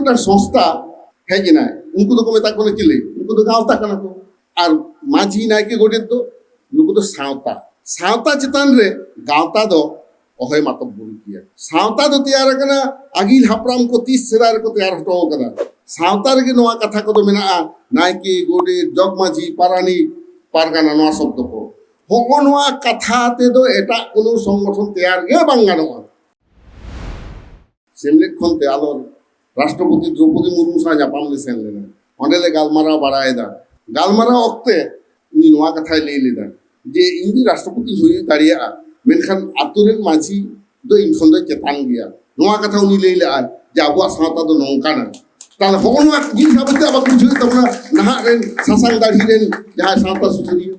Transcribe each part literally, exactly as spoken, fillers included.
ᱢᱤᱫᱴᱟᱝ ᱥᱚᱝᱥᱛᱷᱟ ᱦᱮᱡ ᱮᱱᱟᱭ, ᱩᱱᱠᱩ ᱫᱚᱠᱚ ᱢᱮᱛᱟ ᱠᱚ ᱠᱟᱱᱟ ᱪᱤᱞᱤ? ᱩᱱᱠᱩ ᱫᱚ ᱜᱟᱶᱛᱟ ᱠᱟᱱᱟ ᱠᱚ᱾ ᱟᱨ ᱢᱟᱹᱡᱷᱤ, ᱱᱟᱭᱠᱮ, ᱜᱚᱰᱮᱛ ᱫᱚ, ᱱᱩᱠᱩ ᱫᱚ ᱥᱟᱶᱛᱟ᱾ ᱥᱟᱶᱛᱟ ᱪᱮᱛᱟᱱ ᱨᱮ ᱜᱟᱶᱛᱟ ᱫᱚ ᱚᱦᱚᱭ ᱢᱟᱛᱚᱵ ᱵᱩᱨᱩ ᱠᱮᱭᱟ᱾ ᱥᱟᱶᱛᱟ ᱫᱚ ᱛᱮᱭᱟᱨ ᱟᱠᱟᱱᱟ ᱟᱹᱜᱤᱞ ᱦᱟᱯᱲᱟᱢ ᱠᱚ ᱛᱤᱥ ᱥᱮᱫᱟᱭ ᱨᱮᱠᱚ ᱛᱮᱭᱟᱨ ᱦᱚᱴᱚ ᱟᱠᱟᱫᱟ᱾ ᱥᱟᱶᱛᱟ ᱨᱮᱜᱮ ᱱᱚᱣᱟ ᱠᱟᱛᱷᱟ ᱠᱚᱫᱚ ᱢᱮᱱᱟᱜᱼᱟ, ᱱᱟᱭᱠᱮ, ᱜᱚᱰᱮᱛ, ᱡᱚᱜᱽ ᱢᱟᱹᱡᱷᱤ, ᱯᱟᱨᱟᱱᱤᱠ, ᱯᱟᱨᱜᱟᱱᱟ, ᱱᱚᱣᱟ ᱥᱚᱵᱫᱚ ᱠᱚ᱾ ᱦᱚᱸᱜᱼᱚ ᱱᱚᱣᱟ ᱠᱟᱛᱷᱟ ᱛᱮᱫᱚ ᱮᱴᱟᱜ ᱠᱳᱱᱳ ᱥᱚᱝᱜᱚᱴᱷᱚᱱ ᱛᱮᱭᱟᱨ ᱜᱮ ᱵᱟᱝ ᱜᱟᱱᱚᱜᱼᱟ᱾ ᱥᱮᱢᱞᱮᱫ ᱠᱷᱚᱱ ᱛᱮ ᱟᱞᱚ ᱨᱟᱥᱴᱨᱚᱯᱚᱛᱤ ᱫᱨᱚᱣᱯᱚᱫᱤ ᱢᱩᱨᱢᱩ ᱥᱟᱶ ᱧᱟᱯᱟᱢ ᱞᱮ ᱥᱮᱱ ᱞᱮᱱᱟ᱾ ᱚᱸᱰᱮ ᱞᱮ ᱜᱟᱞᱢᱟᱨᱟᱣ ᱵᱟᱲᱟᱭᱮᱫᱟ᱾ ᱜᱟᱞᱢᱟᱨᱟᱣ ᱚᱠᱛᱮ ᱩᱱᱤ ᱱᱚᱣᱟ ᱠᱟᱛᱷᱟᱭ ᱞᱟᱹᱭ ᱞᱮᱫᱟ ᱡᱮ, "ᱤᱧ ᱫᱚ ᱨᱟᱥᱴᱨᱚᱯᱚᱛᱤᱧ ᱦᱩᱭ ᱫᱟᱲᱮᱭᱟᱜᱼᱟ, ᱢᱮᱱᱠᱷᱟᱱ ᱟᱛᱳ ᱨᱮᱱ ᱢᱟᱹᱡᱷᱤ ᱫᱚ ᱤᱧ ᱠᱷᱚᱱ ᱫᱚᱭ ᱪᱮᱛᱟᱱ ᱜᱮᱭᱟ᱾" ᱱᱚᱣᱟ ᱠᱟᱛᱷᱟ ᱩᱱᱤ ᱞᱟᱹᱭ ᱞᱮᱫᱼᱟ ᱡᱮ ᱟᱵᱚᱣᱟᱜ ᱥᱟᱶᱛᱟ ᱫᱚ ᱱᱚᱝᱠᱟᱱᱟ᱾ ᱛᱟᱦᱞᱮ ᱦᱚᱸᱜᱼᱚ ᱱᱚᱣᱟ ᱡᱤᱱᱤᱥ ᱟᱵᱚ ᱛᱮ ᱟᱵᱚ ᱵᱩᱡᱷᱟᱹᱣ ᱛᱟᱵᱚᱱᱟ, ᱱᱟᱦᱟᱜ ᱨᱮᱱ ᱥᱟᱥᱟᱝ ᱫᱟᱲᱦᱤ ᱨᱮᱱ ᱡᱟᱦᱟᱸᱭ ᱥᱟᱶᱛᱟ ᱥᱩᱥᱟᱹᱨᱤᱭᱟᱹ,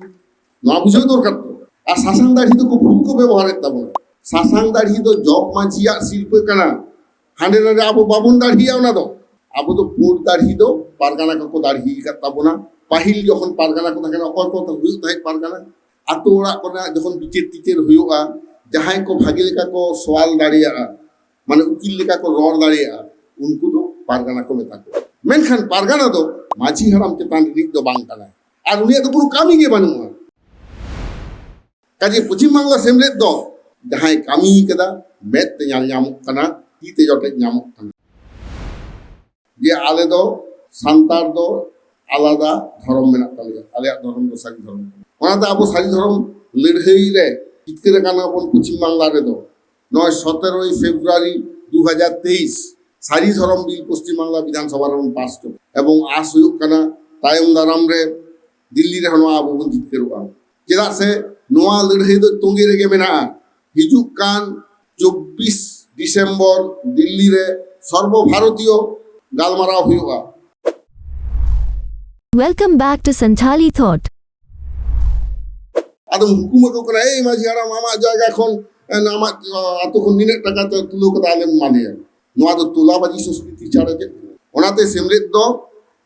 ᱱᱚᱣᱟ ᱵᱩᱡᱷᱟᱹᱣ ᱫᱚᱨᱠᱟᱨ ᱛᱚ᱾ ᱟᱨ ᱥᱟᱥᱟᱝ ᱫᱟᱲᱦᱤ ᱫᱚᱠᱚ ᱵᱷᱩᱞ ᱠᱚ ᱵᱮᱵᱚᱦᱟᱨᱮᱫ ᱛᱟᱵᱚᱱᱟ᱾ ᱥᱟᱥᱟᱝ ᱫᱟᱲᱦᱤ ᱫᱚ ᱡᱚᱜᱽ ᱢᱟᱹᱡᱷᱤᱭᱟᱜ ᱥᱤᱨᱯᱟᱹ ᱠᱟᱱᱟ᱾ ᱦᱟᱸᱰᱮ ᱱᱟᱰᱮ ᱟᱵᱚ ᱵᱟᱵᱚᱱ ᱫᱟᱲᱦᱤᱭᱟ ᱚᱱᱟ ᱫᱚ᱾ ᱟᱵᱚ ᱫᱚ ᱯᱩᱸᱰ ᱫᱟᱲᱦᱤ ᱫᱚ ᱯᱟᱨᱜᱟᱱᱟ ᱠᱚᱠᱚ ᱫᱟᱲᱦᱤ ᱟᱠᱟᱫ ᱛᱟᱵᱚᱱᱟ᱾ ᱯᱟᱹᱦᱤᱞ ᱡᱚᱠᱷᱚᱱ ᱯᱟᱨᱜᱟᱱᱟ ᱠᱚ ᱛᱟᱦᱮᱸ ᱠᱟᱱᱟ, ᱚᱠᱚᱭ ᱠᱚ ᱦᱩᱭᱩᱜ ᱛᱟᱦᱮᱸᱫ ᱯᱟᱨᱜᱟᱱᱟ? ᱟᱛᱳ ᱚᱲᱟᱜ ᱠᱚᱨᱮᱱᱟᱜ ᱡᱚᱠᱷᱚᱱ ᱵᱤᱪᱟᱹᱨ ᱴᱤᱪᱟᱹᱨ ᱦᱩᱭᱩᱜᱼᱟ, ᱡᱟᱦᱟᱸᱭ ᱠᱚ ᱵᱷᱟᱜᱮ ᱞᱮᱠᱟ ᱠᱚ ᱥᱚᱣᱟᱞ ᱫᱟᱲᱮᱭᱟᱜᱼᱟ, ᱢᱟᱱᱮ ᱩᱠᱤᱞ ᱞᱮᱠᱟ ᱠᱚ ᱨᱚᱲ ᱫᱟᱲᱮᱭᱟᱜᱼᱟ, ᱩᱱᱠᱩ ᱫᱚ ᱯᱟᱨᱜᱟᱱᱟ ᱠᱚ ᱢᱮᱛᱟ ᱠᱚᱣᱟ᱾ ᱢᱮᱱᱠᱷᱟᱱ ᱯᱟᱨᱜᱟᱱᱟ ᱫᱚ ᱢᱟᱹᱡᱷᱤ ᱦᱟᱲᱟᱢ ᱪᱮᱛᱟᱱ ᱨᱤᱱᱤᱡ ᱫᱚ ᱵᱟᱝ ᱠᱟᱱᱟᱭ, ᱟᱨ ᱩᱱᱤᱭᱟᱜ ᱫᱚ ᱠᱳᱱᱳ ᱠᱟᱹᱢᱤ ᱜᱮ ᱵᱟᱹᱱᱩᱜᱼᱟ᱾ ᱠᱟᱡᱮ ᱯᱚᱪᱷᱤᱢ ᱵᱟᱝᱞᱟ ᱥᱮᱢᱞᱮᱫ ᱫᱚ ᱡᱟᱦᱟᱸᱭ ᱠᱟᱹᱢᱤ ᱠᱟᱫᱟ, ᱢᱮᱫ ᱛᱮ ᱧᱮᱞ ᱧᱟᱢᱚᱜ ᱠᱟᱱᱟ, ᱛᱤ ᱛᱮ ᱡᱚᱴᱮᱫ ᱧᱟᱢᱚᱜ ᱠᱟᱱᱟ᱾ ᱡᱮ ᱟᱞᱮ ᱫᱚ ᱥᱟᱱᱛᱟᱲ ᱫᱚ ᱟᱞᱟᱫᱟ ᱫᱷᱚᱨᱚᱢ ᱢᱮᱱᱟᱜ ᱛᱟᱞᱮᱭᱟ, ᱟᱞᱮᱭᱟᱜ ᱫᱷᱚᱨᱚᱢ ᱫᱚ ᱥᱟᱹᱨᱤ ᱫᱷᱚᱨᱚᱢ ᱠᱟᱱᱟ᱾ ᱚᱱᱟᱛᱮ ᱟᱵᱚ ᱥᱟᱹᱨᱤ ᱫᱷᱚᱨᱚᱢ ᱞᱟᱹᱲᱦᱟᱹᱭ ᱨᱮ ᱡᱤᱛᱠᱟᱹᱨ ᱟᱠᱟᱱᱟ ᱵᱚᱱ ᱯᱚᱪᱷᱤᱢ ᱵᱟᱝᱞᱟ ᱨᱮᱫᱚ᱾ ᱱᱚᱜᱼᱚᱭ ᱥᱚᱛᱮᱨᱳᱭ ᱯᱷᱮᱵᱽᱨᱩᱣᱟᱨᱤ ᱫᱩ ᱦᱟᱡᱟᱨ ᱛᱮᱭᱤᱥ ᱥᱟᱹᱨᱤ ᱫᱷᱚᱨᱚᱢ ᱵᱤᱞ ᱯᱚᱪᱷᱤᱢ ᱵᱟᱝᱞᱟ ᱵᱤᱫᱷᱟᱱ ᱥᱚᱵᱷᱟ ᱨᱮᱵᱚᱱ ᱯᱟᱥ ᱦᱚᱪᱚ, ᱮᱵᱚᱝ ᱟᱥ ᱦᱩᱭᱩᱜ ᱠᱟᱱᱟ ᱛᱟᱭᱚᱢ ᱫᱟᱨᱟᱢ ᱨᱮ ᱫᱤᱞᱞᱤ ᱨᱮᱦᱚᱸ ᱱᱚᱣᱟ ᱟᱵᱚ ᱵᱚᱱ ᱡᱤᱛᱠᱟᱹᱨᱚᱜᱼᱟ᱾ ᱪᱮᱫᱟᱜ ᱥᱮ ᱱᱚᱣᱟ ᱞᱟᱹᱲᱦᱟᱹᱭ ᱫᱚ ᱛᱚᱸᱜᱮ ᱨᱮᱜᱮ ᱢᱮᱱᱟᱜᱼᱟ᱾ ᱦᱤᱡᱩᱜ ᱠᱟᱱ ᱪᱚᱵᱵᱤᱥ ᱰᱤᱥᱮᱢᱵᱚᱨ ᱫᱤᱞᱞᱤ ᱨᱮ ᱥᱚᱨᱵᱚ ᱵᱷᱟᱨᱚᱛᱤᱭᱚ ᱜᱟᱞᱢᱟᱨᱟᱣ ᱦᱩᱭᱩᱜᱼᱟ᱾ Welcome back to Santhali Thought. ᱟᱫᱚᱢ ᱦᱩᱠᱩᱢ ᱟᱠᱚ ᱠᱟᱱᱟ, "ᱮᱭ ᱢᱟᱹᱡᱷᱤ ᱦᱟᱲᱟᱢ, ᱟᱢᱟᱜ ᱡᱟᱭᱜᱟ ᱠᱷᱚᱱ, ᱮ, ᱟᱢᱟᱜ, ᱟ, ᱟᱛᱳ ᱠᱷᱚᱱ ᱱᱤᱱᱟᱹᱜ ᱴᱟᱠᱟ ᱛᱮ ᱛᱩᱞᱟᱹᱣ ᱠᱟᱛᱮ ᱟᱞᱮᱢ ᱮᱢᱟ ᱞᱮᱭᱟ᱾" ᱱᱚᱣᱟ ᱫᱚ ᱛᱩᱞᱟᱹᱵᱟᱡᱤ ᱥᱚᱝᱥᱠᱨᱤᱛᱤ ᱪᱷᱟᱲᱟ ᱪᱮᱫ ᱠᱟᱱᱟ? ᱚᱱᱟᱛᱮ ᱥᱮᱢᱞᱮᱫ ᱫᱚ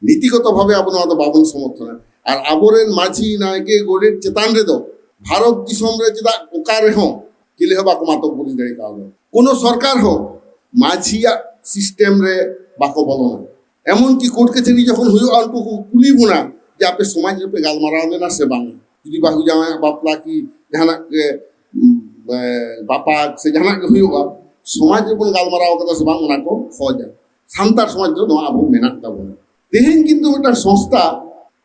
ᱱᱤᱛᱤᱜᱚᱛᱚ ᱵᱷᱟᱵᱮ ᱟᱵᱚ ᱱᱚᱣᱟ ᱫᱚ ᱵᱟᱵᱚᱱ ᱥᱚᱢᱚᱨᱛᱷᱚᱱᱟ᱾ ᱟᱨ ᱟᱵᱚᱨᱮᱱ ᱢᱟᱹᱡᱷᱤ, ᱱᱟᱭᱠᱮ, ᱜᱚᱰᱮᱛ ᱪᱮᱛᱟᱱ ᱨᱮᱫᱚ ᱵᱷᱟᱨᱚᱛ ᱫᱤᱥᱚᱢ ᱨᱮ ᱪᱮᱫᱟᱜ ᱚᱠᱟ ᱨᱮᱦᱚᱸ ᱪᱤᱞᱤ ᱦᱚᱸ ᱵᱟᱠᱚ ᱢᱟᱛᱚᱵ ᱵᱩᱨᱤ ᱫᱟᱲᱮ ᱠᱟᱣᱫᱟ? ᱠᱳᱱᱳ ᱥᱚᱨᱠᱟᱨ ᱦᱚᱸ ᱢᱟᱹᱡᱷᱤᱭᱟᱜ ᱥᱤᱥᱴᱮᱢ ᱨᱮ ᱵᱟᱠᱚ ᱵᱚᱞᱚᱱᱟ᱾ ᱮᱢᱚᱱ ᱠᱤ ᱠᱳᱨᱴ ᱠᱟᱪᱷᱟᱹᱨᱤ ᱡᱚᱠᱷᱚᱱ ᱦᱩᱭᱩᱜᱼᱟ, ᱩᱱᱠᱩ ᱠᱚ ᱠᱩᱞᱤ ᱵᱚᱱᱟ ᱡᱮ ᱟᱯᱮ ᱥᱚᱢᱟᱡᱽ ᱨᱮᱯᱮ ᱜᱟᱞᱢᱟᱨᱟᱣ ᱞᱮᱱᱟ ᱥᱮ ᱵᱟᱝ? ᱡᱩᱫᱤ ᱵᱟᱹᱦᱩ ᱡᱟᱶᱟᱭᱟᱜ ᱵᱟᱯᱞᱟ ᱠᱤ ᱡᱟᱦᱟᱱᱟᱜ ᱜᱮ, ᱩᱢ, ᱮ, ᱵᱟᱯᱟᱠ ᱥᱮ ᱡᱟᱦᱟᱱᱟᱜ ᱜᱮ ᱦᱩᱭᱩᱜᱼᱟ, ᱥᱚᱢᱟᱡᱽ ᱨᱮᱵᱚᱱ ᱜᱟᱞᱢᱟᱨᱟᱣ ᱠᱟᱫᱟ ᱥᱮ ᱵᱟᱝ, ᱚᱱᱟ ᱠᱚ ᱠᱷᱚᱡᱟ᱾ ᱥᱟᱱᱛᱟᱲ ᱥᱚᱢᱟᱡᱽ ᱨᱮ ᱱᱚᱣᱟ ᱟᱵᱚ ᱢᱮᱱᱟᱜ ᱛᱟᱵᱚᱱᱟ᱾ ᱛᱮᱦᱮᱧ ᱠᱤᱱᱛᱩ ᱢᱤᱫᱴᱟᱝ ᱥᱚᱝᱥᱛᱷᱟ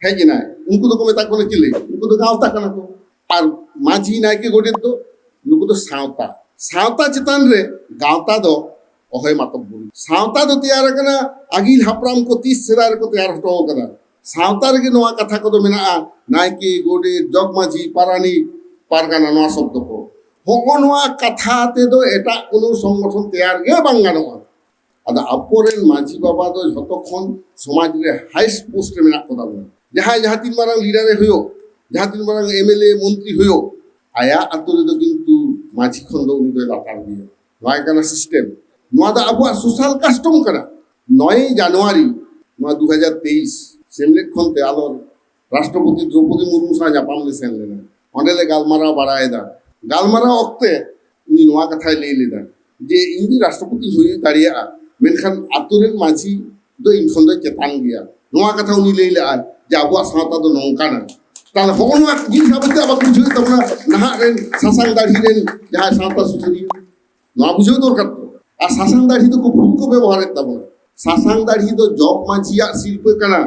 ᱦᱮᱡ ᱮᱱᱟᱭ, ᱩᱱᱠᱩ ᱫᱚᱠᱚ ᱢᱮᱛᱟ ᱠᱚ ᱠᱟᱱᱟ ᱪᱤᱞᱤ? ᱩᱱᱠᱩ ᱫᱚ ᱜᱟᱶᱛᱟ ᱠᱟᱱᱟ ᱠᱚ᱾ ᱟᱨ ᱢᱟᱹᱡᱷᱤ, ᱱᱟᱭᱠᱮ, ᱜᱚᱰᱮᱛ ᱫᱚ ᱱᱩᱠᱩ ᱫᱚ ᱥᱟᱶᱛᱟ᱾ ᱥᱟᱶᱛᱟ ᱪᱮᱛᱟᱱ ᱨᱮ ᱜᱟᱶᱛᱟ ᱫᱚ ᱚᱦᱚᱭ ᱢᱟᱛᱚᱵ ᱵᱩᱨᱩ᱾ ᱥᱟᱶᱛᱟ ᱫᱚ ᱛᱮᱭᱟᱨ ᱟᱠᱟᱱᱟ ᱟᱹᱜᱤᱞ ᱦᱟᱯᱲᱟᱢ ᱠᱚ ᱛᱤᱥ ᱥᱮᱫᱟᱭ ᱨᱮᱠᱚ ᱛᱮᱭᱟᱨ ᱦᱚᱴᱚ ᱟᱠᱟᱫᱟ᱾ ᱥᱟᱶᱛᱟ ᱨᱮᱜᱮ ᱱᱚᱣᱟ ᱠᱟᱛᱷᱟ ᱠᱚᱫᱚ ᱢᱮᱱᱟᱜᱼᱟ, ᱱᱟᱭᱠᱮ, ᱜᱚᱰᱮᱛ, ᱡᱚᱜᱽ ᱢᱟᱹᱡᱷᱤ, ᱯᱟᱨᱟᱱᱤᱠ, ᱯᱟᱨᱜᱟᱱᱟ, ᱱᱚᱣᱟ ᱥᱚᱵᱫᱚ ᱠᱚ᱾ ᱦᱚᱸᱜᱼᱚ ᱱᱚᱣᱟ ᱠᱟᱛᱷᱟ ᱛᱮᱫᱚ ᱮᱴᱟᱜ ᱠᱳᱱᱳ ᱥᱚᱝᱜᱚᱴᱷᱚᱱ ᱛᱮᱭᱟᱨ ᱜᱮ ᱵᱟᱝ ᱜᱟᱱᱚᱜᱼᱟ᱾ ᱟᱫᱚ ᱟᱵᱚᱨᱮᱱ ᱢᱟᱹᱡᱷᱤ ᱵᱟᱵᱟ ᱫᱚ ᱡᱷᱚᱛᱚ ᱠᱷᱚᱱ ᱥᱚᱢᱟᱡᱽ ᱨᱮ ᱦᱟᱭᱮᱥᱴ ᱯᱳᱥᱴ ᱨᱮ ᱢᱮᱱᱟᱜ ᱠᱚ ᱛᱟᱵᱚᱱᱟ᱾ ᱡᱟᱦᱟᱸᱭ ᱡᱟᱦᱟᱸ ᱛᱤᱱ ᱢᱟᱨᱟᱝ ᱞᱤᱰᱟᱨᱮ ᱦᱩᱭᱩᱜ, ᱡᱟᱦᱟᱸ ᱛᱤᱱ ᱢᱟᱨᱟᱝ ᱮᱢᱮᱞᱮ, ᱢᱚᱱᱛᱨᱤ ᱦᱩᱭᱩᱜ, ᱟᱭᱟᱜ ᱟᱛᱳ ᱨᱮᱫᱚ ᱠᱤᱱᱛᱩ ᱢᱟᱹᱡᱷᱤ ᱠᱷᱚᱱ ᱫᱚ ᱩᱱᱤ ᱫᱚᱭ ᱞᱟᱛᱟᱨ ᱜᱮᱭᱟ᱾ ᱱᱚᱣᱟ ᱠᱟᱱᱟ ᱥᱤᱥᱴᱮᱢ᱾ ᱱᱚᱣᱟ ᱫᱚ ᱟᱵᱚᱣᱟᱜ ᱥᱳᱥᱟᱞ ᱠᱟᱥᱴᱚᱢ ᱠᱟᱱᱟ᱾ ᱱᱚᱭᱮᱭ ᱡᱟᱱᱩᱣᱟᱨᱤ ᱱᱚᱣᱟ ᱫᱩ ᱦᱟᱡᱟᱨ ᱛᱮᱭᱤᱥ ᱥᱮᱢᱞᱮᱫ ᱠᱷᱚᱱ ᱛᱮ ᱟᱞᱚ ᱨᱟᱥᱴᱨᱚᱯᱚᱛᱤ ᱫᱨᱚᱣᱯᱚᱫᱤ ᱢᱩᱨᱢᱩ ᱥᱟᱶ ᱧᱟᱯᱟᱢ ᱞᱮ ᱥᱮᱱ ᱞᱮᱱᱟ᱾ ᱚᱸᱰᱮ ᱞᱮ ᱜᱟᱞᱢᱟᱨᱟᱣ ᱵᱟᱲᱟᱭᱮᱫᱟ᱾ ᱜᱟᱞᱢᱟᱨᱟᱣ ᱚᱠᱛᱮ ᱩᱱᱤ ᱱᱚᱣᱟ ᱠᱟᱛᱷᱟᱭ ᱞᱟᱹᱭ ᱞᱮᱫᱟ ᱡᱮ, "ᱤᱧ ᱫᱚ ᱨᱟᱥᱴᱨᱚᱯᱚᱛᱤ ᱦᱩᱭ ᱫᱟᱲᱮᱭᱟᱜᱼᱟ, ᱢᱮᱱᱠᱷᱟᱱ ᱟᱛᱳ ᱨᱮᱱ ᱢᱟᱹᱡᱷᱤ ᱫᱚ ᱤᱧ ᱠᱷᱚᱱ ᱫᱚᱭ ᱪᱮᱛᱟᱱ ᱜᱮᱭᱟ᱾" ᱱᱚᱣᱟ ᱠᱟᱛᱷᱟ ᱩᱱᱤ ᱞᱟᱹᱭ ᱞᱮᱫᱼᱟᱭ ᱡᱮ, "ᱟᱵᱚᱣᱟᱜ ᱥᱟᱶᱛᱟ ᱫᱚ ᱱᱚᱝᱠᱟᱱᱟ᱾" ᱛᱟᱦᱞᱮ ᱦᱚᱸᱜᱼᱚ ᱱᱚᱣᱟ ᱡᱤᱱᱤᱥ ᱟᱵᱚ ᱪᱮᱫᱟᱜ ᱵᱟᱠᱚ ᱵᱩᱡᱷᱟᱹᱣᱮᱫ ᱛᱟᱵᱚᱱᱟ? ᱱᱟᱦᱟᱜ ᱨᱮᱱ ᱥᱟᱥᱟᱝ ᱫᱟᱲᱦᱤ ᱨᱮᱱ ᱡᱟᱦᱟᱸᱭ ᱥᱟᱶᱛᱟ ᱥᱩᱥᱟᱹᱨᱤᱭᱟᱹ, ᱱᱚᱣᱟ ᱵᱩᱡᱷᱟᱹᱣ ᱫᱚᱨᱠᱟᱨ ᱛᱚ᱾ ᱟᱨ ᱥᱟᱥᱟᱝ ᱫᱟᱲᱦᱤ ᱫᱚᱠᱚ ᱵᱷᱩᱞ ᱠᱚ ᱵᱮᱵᱚᱦᱟᱨᱮᱫ ᱛᱟᱵᱚᱱᱟ᱾ ᱥᱟᱥᱟᱝ ᱫᱟᱲᱦᱤ ᱫᱚ ᱡᱚᱜᱽ ᱢᱟᱹᱡᱷᱤᱭᱟᱜ ᱥᱤᱨᱯᱟᱹ ᱠᱟᱱᱟ᱾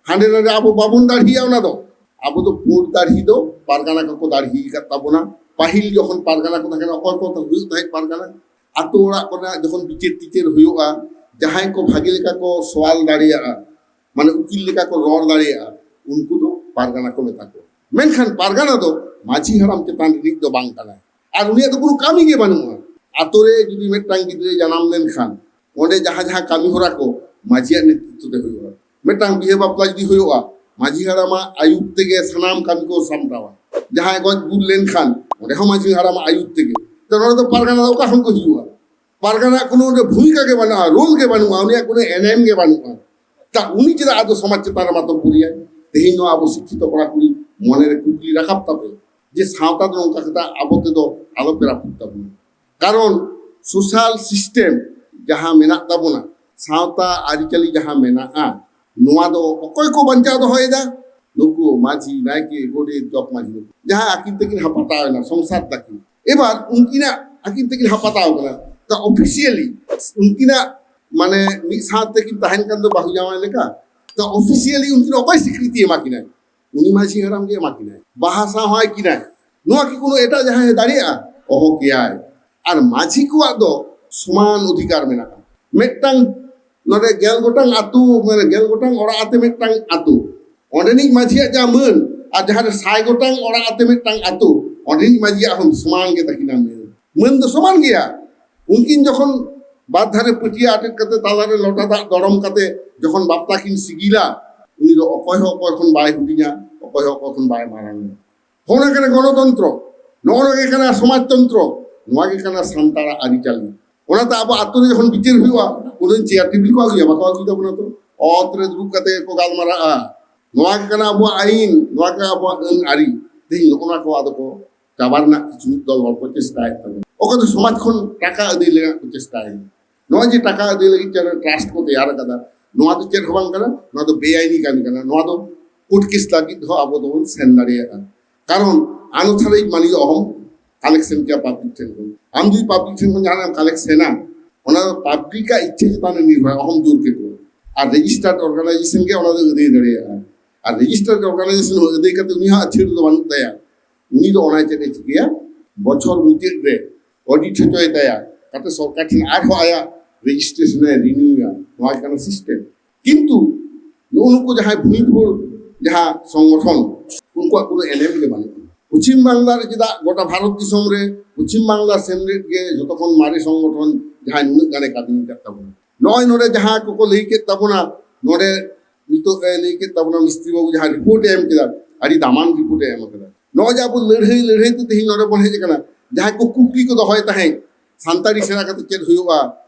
ᱦᱟᱸᱰᱮ ᱱᱟᱰᱮ ᱟᱵᱚ ᱵᱟᱵᱚᱱ ᱫᱟᱲᱦᱤᱭᱟ ᱚᱱᱟ ᱫᱚ᱾ ᱟᱵᱚ ᱫᱚ ᱯᱩᱸᱰ ᱫᱟᱲᱦᱤ ᱫᱚ ᱯᱟᱨᱜᱟᱱᱟ ᱠᱚᱠᱚ ᱫᱟᱲᱦᱤ ᱟᱠᱟᱫ ᱛᱟᱵᱚᱱᱟ᱾ ᱯᱟᱹᱦᱤᱞ ᱡᱚᱠᱷᱚᱱ ᱯᱟᱨᱜᱟᱱᱟ ᱠᱚ ᱛᱟᱦᱮᱸ ᱠᱟᱱᱟ, ᱚᱠᱚᱭ ᱠᱚ ᱦᱩᱭᱩᱜ ᱛᱟᱦᱮᱸᱫ ᱯᱟᱨᱜᱟᱱᱟ? ᱟᱛᱳ ᱚᱲᱟᱜ ᱠᱚᱨᱮᱱᱟᱜ ᱡᱚᱠᱷᱚᱱ ᱵᱤᱪᱟᱹᱨ ᱴᱤᱪᱟᱹᱨ ᱦᱩᱭᱩᱜᱼᱟ, ᱡᱟᱦᱟᱸᱭ ᱠᱚ ᱵᱷᱟᱜᱮ ᱞᱮᱠᱟ ᱠᱚ ᱥᱚᱣᱟᱞ ᱫᱟᱲᱮᱭᱟᱜᱼᱟ, ᱢᱟᱱᱮ ᱩᱠᱤᱞ ᱞᱮᱠᱟ ᱠᱚ ᱨᱚᱲ ᱫᱟᱲᱮᱭᱟᱜᱼᱟ, ᱩᱱᱠᱩ ᱫᱚ ᱯᱟᱨᱜᱟᱱᱟ ᱠᱚ ᱢᱮᱛᱟ ᱠᱚᱣᱟ᱾ ᱢᱮᱱᱠᱷᱟᱱ ᱯᱟᱨᱜᱟᱱᱟ ᱫᱚ ᱢᱟᱹᱡᱷᱤ ᱦᱟᱲᱟᱢ ᱪᱮᱛᱟᱱ ᱨᱤᱱᱤᱡ ᱫᱚ ᱵᱟᱝ ᱠᱟᱱᱟᱭ᱾ ᱟᱨ ᱩᱱᱤᱭᱟᱜ ᱫᱚ ᱠᱳᱱᱳ ᱠᱟᱹᱢᱤ ᱜᱮ ᱵᱟᱹᱱᱩᱜᱼᱟ᱾ ᱟᱛᱳ ᱨᱮ ᱡᱩᱫᱤ ᱢᱤᱫᱴᱟᱝ ᱜᱤᱫᱽᱨᱟᱹᱭ ᱡᱟᱱᱟᱢ ᱞᱮᱱᱠᱷᱟᱱ, ᱚᱸᱰᱮ ᱡᱟᱦᱟᱸ ᱡᱟᱦᱟᱸ ᱠᱟᱹᱢᱤ ᱦᱚᱨᱟ ᱠᱚ ᱢᱟᱹᱡᱷᱤᱭᱟᱜ ᱱᱮᱛᱨᱤᱛᱵ ᱛᱮ ᱦᱩᱭᱩᱜᱼᱟ᱾ ᱢᱤᱫᱴᱟᱝ ᱵᱤᱦᱟᱹ ᱵᱟᱯᱞᱟ ᱡᱩᱫᱤ ᱦᱩᱭᱩᱜᱼᱟ, ᱢᱟᱹᱡᱷᱤ ᱦᱟᱲᱟᱢᱟᱜ ᱟᱹᱭᱩᱨ ᱛᱮᱜᱮ ᱥᱟᱱᱟᱢ ᱠᱟᱹᱢᱤ ᱠᱚ ᱥᱟᱢᱴᱟᱣᱟ᱾ ᱡᱟᱦᱟᱸᱭ ᱜᱚᱡ ᱜᱩᱨ ᱞᱮᱱᱠᱷᱟᱱ, ᱚᱸᱰᱮ ᱦᱚᱸ ᱢᱟᱹᱡᱷᱤ ᱦᱟᱲᱟᱢᱟᱜ ᱟᱹᱭᱩᱨ ᱛᱮᱜᱮ᱾ ᱛᱚ, ᱱᱚᱰᱮ ᱫᱚ ᱯᱟᱨᱜᱟᱱᱟ ᱫᱚ ᱚᱠᱟ ᱠᱷᱚᱱ ᱠᱚ ᱦᱤᱡᱩᱜᱼᱟ? ᱯᱟᱨᱜᱟᱱᱟ ᱠᱳᱱᱳ ᱚᱸᱰᱮ ᱵᱷᱩᱢᱤᱠᱟ ᱜᱮ ᱵᱟᱹᱱᱩᱜᱼᱟ, ᱨᱳᱞ ᱜᱮ ᱵᱟᱹᱱᱩᱜᱼᱟ, ᱩᱱᱤᱭᱟᱜ ᱠᱳᱱᱳ ᱮᱱᱮᱢ ᱜᱮ ᱵᱟᱹᱱᱩᱜᱼᱟ᱾ ᱛᱟ ᱩᱱᱤ ᱪᱮᱫᱟᱜ ᱟᱫᱚ ᱥᱚᱢᱟᱡᱽ ᱪᱮᱛᱟᱱ ᱨᱮ ᱢᱟᱛᱚ ᱯᱩᱨᱤᱭᱟᱭ? ᱛᱮᱦᱮᱧ ᱱᱚᱣᱟ ᱟᱵᱚ ᱥᱤᱠᱠᱷᱤᱛᱚ ᱠᱚᱲᱟ ᱠᱩᱲᱤ ᱢᱚᱱᱮ ᱨᱮ ᱠᱩᱠᱞᱤ ᱨᱟᱠᱟᱵ ᱛᱟᱯᱮ ᱡᱮ, ᱥᱟᱶᱛᱟ ᱫᱚ ᱱᱚᱝᱠᱟ ᱠᱟᱛᱮ ᱟᱵᱚ ᱛᱮᱫᱚ ᱟᱞᱚ ᱯᱮ ᱨᱟᱹᱯᱩᱫ ᱛᱟᱵᱚᱱᱟ᱾ ᱠᱟᱨᱚᱱ ᱥᱳᱥᱟᱞ ᱥᱤᱥᱴᱮᱢ ᱡᱟᱦᱟᱸ ᱢᱮᱱᱟᱜ ᱛᱟᱵᱚᱱᱟ, ᱥᱟᱶᱛᱟ ᱟᱹᱨᱤᱪᱟᱹᱞᱤ ᱡᱟᱦᱟᱸ ᱢᱮᱱᱟᱜᱼᱟ, ᱱᱚᱣᱟ ᱫᱚ ᱚᱠᱚᱭ ᱠᱚ ᱵᱟᱧᱪᱟᱣ ᱫᱚᱦᱚᱭᱮᱫᱟ? ᱱᱩᱠᱩ ᱢᱟᱹᱡᱷᱤ, ᱱᱟᱭᱠᱮ, ᱜᱚᱰᱮᱛ, ᱡᱚᱜᱽ ᱢᱟᱹᱡᱷᱤ, ᱱᱩᱠᱩ ᱡᱟᱦᱟᱸ ᱟᱹᱠᱤᱱ ᱛᱮᱠᱤᱱ ᱦᱟᱯᱟᱴᱟᱣ ᱮᱱᱟ, ᱥᱚᱝᱥᱟᱨ ᱛᱟᱹᱠᱤᱱ᱾ ᱮᱵᱟᱨ ᱩᱱᱠᱤᱱᱟᱜ ᱟᱹᱠᱤᱱ ᱛᱮᱠᱤᱱ ᱦᱟᱯᱟᱴᱟᱣ ᱠᱟᱱᱟ, ᱛᱚ ᱚᱯᱷᱤᱥᱤᱭᱟᱞᱤ ᱩᱱᱠᱤᱱᱟᱜ ᱢᱟᱱᱮ ᱢᱤᱫ ᱥᱟᱶ ᱛᱮᱠᱤᱱ ᱛᱟᱦᱮᱱ ᱠᱟᱱ ᱫᱚ ᱵᱟᱹᱦᱩ ᱡᱟᱶᱟᱭ ᱞᱮᱠᱟ, ᱛᱚ ᱚᱯᱷᱤᱥᱤᱭᱟᱞᱤ ᱩᱱᱠᱤᱱ ᱚᱠᱚᱭ ᱥᱤᱠᱨᱤᱛᱤ ᱮᱢᱟ ᱠᱤᱱᱟᱭ? ᱩᱱᱤ ᱢᱟᱹᱡᱷᱤ ᱦᱟᱲᱟᱢ ᱜᱮ ᱮᱢᱟ ᱠᱤᱱᱟᱭ, ᱵᱟᱦᱟ ᱥᱟᱶ ᱦᱚᱸ ᱟᱭ ᱠᱤᱱᱟᱭ᱾ ᱱᱚᱣᱟ ᱠᱤ ᱠᱳᱱᱳ ᱮᱴᱟᱜ ᱡᱟᱦᱟᱸᱭ ᱫᱟᱲᱮᱭᱟᱜᱼᱟ? ᱚᱦᱚ ᱠᱮᱭᱟᱭ᱾ ᱟᱨ ᱢᱟᱹᱡᱷᱤ ᱠᱚᱣᱟᱜ ᱫᱚ ᱥᱚᱢᱟᱱ ᱚᱫᱷᱤᱠᱟᱨ ᱢᱮᱱᱟᱜᱼᱟ᱾ ᱢᱤᱫᱴᱟᱝ ᱱᱚᱰᱮ ᱜᱮᱞ ᱜᱚᱴᱟᱝ ᱟᱹᱛᱩ, ᱢᱟᱱᱮ ᱜᱮᱞ ᱜᱚᱴᱟᱝ ᱚᱲᱟᱜ ᱟᱛᱮ ᱢᱤᱫᱴᱟᱝ ᱟᱹᱛᱩ, ᱚᱸᱰᱮᱱᱤᱡ ᱢᱟᱹᱡᱷᱤᱭᱟᱜ ᱡᱟ ᱢᱟᱹᱱ, ᱟᱨ ᱡᱟᱦᱟᱸ ᱨᱮ ᱥᱟᱭ ᱜᱚᱴᱟᱝ ᱚᱲᱟᱜ ᱟᱛᱮ ᱢᱤᱫᱴᱟᱝ ᱟᱹᱛᱩ, ᱚᱸᱰᱮᱱᱤᱡ ᱢᱟᱹᱡᱷᱤᱭᱟᱜ ᱦᱚᱸ ᱥᱚᱢᱟᱱ ᱜᱮ ᱛᱟᱹᱠᱤᱱᱟ ᱢᱟᱹᱱ᱾ ᱢᱟᱹᱱ ᱫᱚ ᱥᱚᱢᱟᱱ ᱜᱮᱭᱟ᱾ ᱩᱱᱠᱤᱱ ᱡᱚᱠᱷᱚᱱ ᱵᱟᱨ ᱫᱷᱟᱨᱮ ᱯᱟᱹᱴᱭᱟᱹ ᱟᱴᱮᱫ ᱠᱟᱛᱮ ᱛᱟᱞᱟᱨᱮ ᱞᱚᱴᱟ ᱫᱟᱜ ᱫᱚᱲᱚᱢ ᱠᱟᱛᱮ ᱡᱚᱠᱷᱚᱱ ᱵᱟᱯᱞᱟ ᱠᱤᱱ ᱥᱤᱜᱤᱞᱟ, ᱩᱱᱤ ᱫᱚ ᱚᱠᱚᱭ ᱦᱚᱸ ᱚᱠᱚᱭ ᱠᱷᱚᱱ ᱵᱟᱭ ᱦᱩᱰᱤᱧᱟ, ᱚᱠᱚᱭ ᱦᱚᱸ ᱚᱠᱚᱭ ᱠᱷᱚᱱ ᱵᱟᱭ ᱢᱟᱨᱟᱝᱟ᱾ ᱱᱚᱜᱼᱚ ᱱᱚᱣᱟ ᱜᱮ ᱠᱟᱱᱟ ᱜᱚᱱᱚᱛᱚᱱᱛᱨᱚ, ᱱᱚᱜᱼᱚ ᱱᱚᱣᱟ ᱜᱮ ᱠᱟᱱᱟ ᱥᱚᱢᱟᱡᱽᱛᱚᱱᱛᱨᱚ, ᱱᱚᱣᱟ ᱜᱮ ᱠᱟᱱᱟ ᱥᱟᱱᱛᱟᱲᱟᱜ ᱟᱹᱨᱤᱪᱟᱹᱞᱤ᱾ ᱚᱱᱟᱛᱮ ᱟᱵᱚ ᱟᱹᱛᱩ ᱨᱮ ᱡᱚᱠᱷᱚᱱ ᱵᱤᱪᱟᱹᱨ ᱦᱩᱭᱩᱜᱼᱟ, ᱩᱱ ᱫᱚ ᱪᱮᱭᱟᱨ ᱴᱮᱵᱤᱞ ᱠᱚ ᱟᱹᱜᱩᱭᱟ, ᱵᱟᱠᱚ ᱟᱹᱜᱩᱭ ᱛᱟᱵᱚᱱᱟ ᱛᱚ᱾ ᱚᱛ ᱨᱮ ᱫᱩᱲᱩᱵ ᱠᱟᱛᱮ ᱠᱚ ᱜᱟᱞᱢᱟᱨᱟᱜᱼᱟ, ᱱᱚᱣᱟ ᱜᱮ ᱠᱟᱱᱟ ᱟᱵᱚᱣᱟᱜ ᱟᱹᱭᱤᱱ, ᱱᱚᱣᱟ ᱜᱮ ᱟᱵᱚᱣᱟᱜ ᱟᱹᱱ ᱟᱹᱨᱤ᱾ ᱛᱮᱦᱮᱧ ᱱᱚᱜᱼᱚ ᱱᱚᱣᱟ ᱠᱚ ᱟᱫᱚ ᱠᱚ ᱪᱟᱵᱟ ᱨᱮᱱᱟᱜ ᱠᱤᱪᱷᱩ ᱢᱤᱫ ᱫᱚᱞ ᱦᱚᱲ ᱠᱚ ᱪᱮᱥᱴᱟᱭᱮᱫ ᱛᱟᱵᱚᱱᱟ᱾ ᱚᱠᱚᱭ ᱫᱚ ᱥᱚᱢᱟᱡᱽ ᱠᱷᱚᱱ ᱴᱟᱠᱟ ᱟᱹᱫᱟᱹᱭ ᱨᱮᱱᱟᱜ ᱠᱚ ᱪᱮᱥᱴᱟᱭᱮᱫᱟ᱾ ᱱᱚᱣᱟ ᱡᱮ ᱴᱟᱠᱟ ᱟᱹᱫᱟᱹᱭ ᱞᱟᱹᱜᱤᱫ ᱡᱟᱦᱟᱸ ᱴᱨᱟᱥᱴ ᱠᱚ ᱛᱮᱭᱟᱨ ᱟᱠᱟᱫᱟ, ᱱᱚᱣᱟ ᱫᱚ ᱪᱮᱫ ᱦᱚᱸ ᱵᱟᱝ ᱠᱟᱱᱟ, ᱱᱚᱣᱟ ᱫᱚ ᱵᱮᱟᱭᱤᱱᱤ ᱠᱟᱹᱢᱤ ᱠᱟᱱᱟ᱾ ᱱᱚᱣᱟ ᱫᱚ ᱠᱳᱨᱴ ᱠᱮᱥ ᱞᱟᱹᱜᱤᱫ ᱦᱚᱸ ᱟᱵᱚ ᱫᱚᱵᱚᱱ ᱥᱮᱱ ᱫᱟᱲᱮᱭᱟᱜᱼᱟ, ᱠᱟᱨᱚᱱ ᱟᱱᱚᱛᱷᱟᱨᱟᱭᱤᱡᱽ ᱢᱟᱱᱤ ᱫᱚ ᱚᱦᱚᱢ ᱠᱟᱞᱮᱠᱥᱚᱱ ᱠᱮᱭᱟ ᱯᱟᱵᱽᱞᱤᱠ ᱴᱷᱮᱱ ᱠᱷᱚᱱ᱾ ᱟᱢ ᱡᱩᱫᱤ ᱯᱟᱵᱽᱞᱤᱠ ᱴᱷᱮᱱ ᱠᱷᱚᱱ ᱡᱟᱦᱟᱱᱟᱜ ᱮᱢ ᱠᱟᱞᱮᱠᱥᱚᱱᱟ, ᱚᱱᱟ ᱫᱚ ᱯᱟᱵᱽᱞᱤᱠᱟᱜ ᱤᱪᱪᱷᱟᱹ ᱪᱮᱛᱟᱱ ᱨᱮ ᱱᱤᱨᱵᱷᱚᱨ, ᱚᱦᱚᱢ ᱡᱳᱨ ᱠᱮᱠᱚᱣᱟ᱾ ᱟᱨ ᱨᱮᱡᱤᱥᱴᱟᱨᱰ ᱚᱨᱜᱟᱱᱟᱭᱡᱮᱥᱚᱱ ᱜᱮ ᱚᱱᱟ ᱫᱚ ᱟᱹᱫᱟᱹᱭ ᱫᱟᱲᱮᱭᱟᱜᱼᱟ᱾ ᱟᱨ ᱨᱮᱡᱤᱥᱴᱟᱨᱰ ᱚᱨᱜᱟᱱᱟᱭᱡᱮᱥᱚᱱ ᱦᱚᱸ ᱟᱹᱫᱟᱹᱭ ᱠᱟᱛᱮ ᱩᱱᱤ ᱦᱚᱸ ᱟᱹᱛᱷᱟᱹᱲ ᱫᱚ ᱵᱟᱹᱱᱩᱜ ᱛᱟᱭᱟ᱾ ᱩᱱᱤ ᱫᱚ ᱚᱱᱟ ᱪᱮᱫ ᱮ ᱪᱤᱠᱟᱹᱭᱟ, ᱵᱚᱪᱷᱚᱨ ᱢᱩᱪᱟᱹᱫ ᱨᱮ ᱚᱰᱤᱴ ᱦᱚᱪᱚᱭ ᱛᱟᱭᱟ, ᱠᱟᱛᱮ ᱥᱚᱨᱠᱟᱨ ᱴᱷᱮᱱ ᱟᱨᱦᱚᱸ ᱟᱭᱟᱜ ᱨᱮᱡᱤᱥᱴᱨᱮᱥᱚᱱ ᱮ ᱨᱤᱱᱤᱭᱩᱭᱟ᱾ ᱱᱚᱣᱟ ᱜᱮ ᱠᱟᱱᱟ ᱥᱤᱥᱴᱮᱢ᱾ ᱠᱤᱱᱛᱩ ᱱᱩᱜᱼᱩ ᱱᱩᱠᱩ ᱡᱟᱦᱟᱸᱭ ᱵᱷᱩᱢᱤᱯᱩᱛᱨᱚ ᱡᱟᱦᱟᱸ ᱥᱚᱝᱜᱚᱴᱷᱚᱱ, ᱩᱱᱠᱩᱣᱟᱜ ᱠᱳᱱᱳ ᱮᱱᱮᱢ ᱜᱮ ᱵᱟᱹᱱᱩᱜᱼᱟ᱾ ᱯᱚᱪᱷᱤᱢ ᱵᱟᱝᱞᱟ ᱨᱮ ᱪᱮᱫᱟᱜ ᱜᱚᱴᱟ ᱵᱷᱟᱨᱚᱛ ᱫᱤᱥᱚᱢ ᱨᱮ ᱯᱚᱪᱷᱤᱢ ᱵᱟᱝᱞᱟ ᱥᱮᱢᱞᱮᱫ ᱜᱮ ᱡᱚᱛᱚ ᱠᱷᱚᱱ ᱢᱟᱨᱮ ᱥᱚᱝᱜᱚᱴᱷᱚᱱ, ᱡᱟᱦᱟᱸᱭ ᱱᱩᱱᱟᱹᱜ ᱜᱟᱱᱮ ᱠᱟᱹᱢᱤ ᱟᱠᱟᱫ ᱛᱟᱵᱚᱱᱟ? ᱱᱚᱜᱼᱚᱭ ᱱᱚᱰᱮ ᱡᱟᱦᱟᱸ ᱠᱚᱠᱚ ᱞᱟᱹᱭ ᱠᱮᱫ ᱛᱟᱵᱚᱱᱟ, ᱱᱚᱰᱮ ᱱᱤᱛᱚᱜ ᱮ ᱞᱟᱹᱭ ᱠᱮᱫ ᱛᱟᱵᱚᱱᱟ ᱢᱤᱥᱛᱨᱤ ᱵᱟᱹᱵᱩ, ᱡᱟᱦᱟᱸ ᱨᱤᱯᱳᱨᱴ ᱮ ᱮᱢ ᱠᱮᱫᱟ, ᱟᱹᱰᱤ ᱫᱟᱢᱟᱱ ᱨᱤᱯᱳᱨᱴ ᱮ ᱮᱢ ᱠᱟᱫᱟ᱾ ᱱᱚᱜᱼᱚᱭ ᱡᱮ ᱟᱵᱚ ᱞᱟᱹᱲᱦᱟᱹᱭ ᱞᱟᱹᱲᱦᱟᱹᱭ ᱛᱮ ᱛᱮᱦᱮᱧ ᱱᱚᱰᱮ ᱵᱚᱱ ᱦᱮᱡ ᱟᱠᱟᱱᱟ, ᱡᱟᱦᱟᱸᱭ ᱠᱚ ᱠᱩᱠᱞᱤ ᱠᱚ ᱫᱚᱦᱚᱭ ᱛᱟᱦᱮᱸᱫ, ᱥᱟᱱᱛᱟᱲᱤ ᱥᱮᱬᱟ ᱠᱟᱛᱮ ᱪᱮᱫ ᱦᱩᱭᱩᱜᱼᱟ,